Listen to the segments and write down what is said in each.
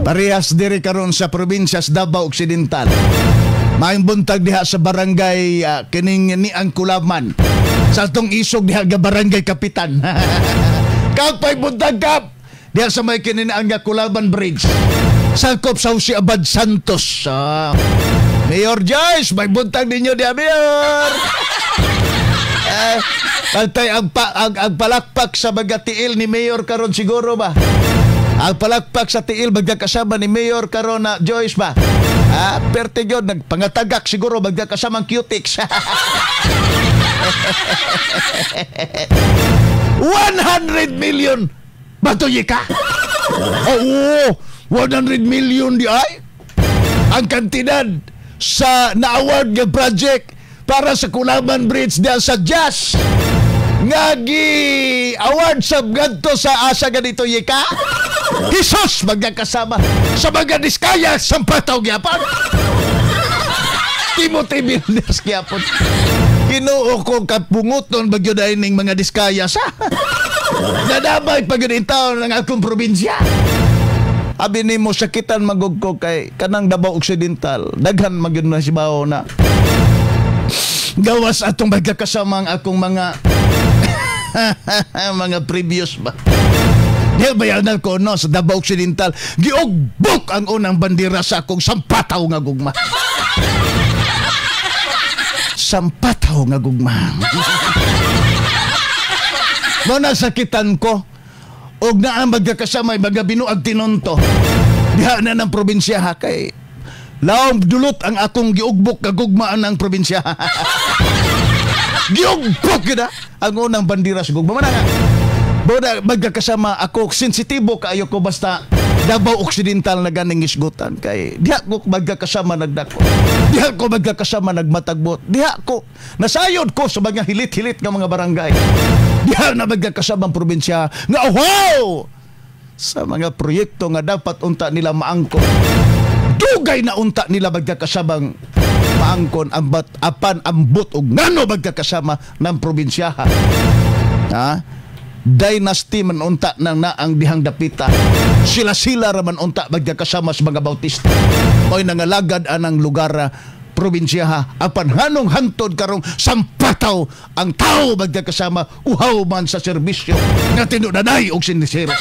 Parehas diri karon sa probinsya sa Davao Occidental. Maayong buntag diha sa barangay kining ni ang Kulaman. Sa atong isog diha ga barangay kapitan. Kapay buntag, kap. Diha sa may kini ang Kulaman Bridge. Sakop sa Jose Abad Santos. Mayor Joyce, may buntag ninyo diha, Mayor. Eh, antay ang palakpak sa mga tiil ni Mayor karon siguro ba? Ang palakpak sa tiil magkakasama ni Mayor karon na Joyce ba? Ah, perte gyud nagpangatagak siguro magkakasama ang cutix. 100 million. Batuyi ka? Oo, 100 million di ay. Ang kantidad sa na-award nga project para sa Kulaman Bridge diyan sa Jazz. Nga gi-award sa ngadto sa asa ganito yeka? Jesus magkakasama sa mga Diskaya sampataw gyapon. Timothy Builders gyapon. Ginoo ko, kapunguton ba gyud ay ning mga Diskaya sa. Nadamay pa gyud in taon ng akong probinsya. Abi nimo sakitan magug ko kay kanang Davao Occidental. Daghan magyud na si Bao na gawas atong magkakasama ang akong mga mga previous ba. Di ba yan ko no sa Davao Occidental giugbok ang unang bandera sa akong sampataw nga gugma. Sampataw nga gugma. Mo sakitan ko og naa magkakasama mga binuag tinunto. Diha na ng probinsya ha kay laom dulot ang akong giugbok nga gugmaan ng probinsya. Giugbok gyud ang unang bandera sa gugma. Mana nga. Boda magkakasama ako sensitibo kaayo ko basta Davao Occidental na ganing isgutan kay diha ko magkakasama nagdako. Diha ko magkakasama nagmatagbot. Diha ko nasayod ko sa mga hilit-hilit nga mga barangay. Diha na magkakasama ang probinsya nga wow sa mga proyekto nga dapat unta nila maangkon. Dugay na unta nila magkakasamang maangkon ambat apan ambot og ngano magkakasama ng probinsya. Ha? Dynasty man unta nang naang dihang dapita. Sila-sila ra man unta magkakasama sa mga Bautista. Oy nangalagad anang lugar probinsya apan hanong hantod karong sampataw ang tao magkakasama uhaw man sa serbisyo nga tinudanay og sinisero.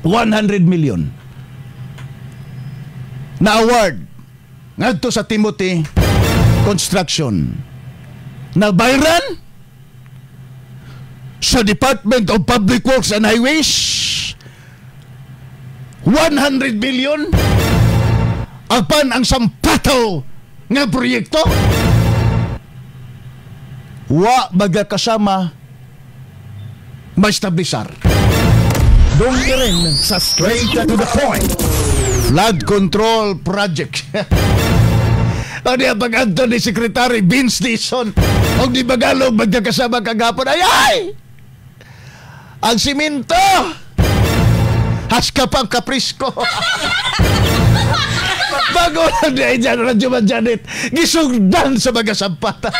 100 million na award ngadto sa Timothy Construction na bayran sa Department of Public Works and Highways. 100 billion apan ang sampataw nga proyekto wa magkakasama maestablisar. Dong rin sa Straight to the Point. Flood Control Project. Ano yung pag-anto ni Secretary Vince Dizon o di Bagalog magkakasama kagapon? Ay ay! Ang simento! Haska pang kaprisko. Bago lang di dyan, Radyo Man Janet, gisugdan sa mga sampata.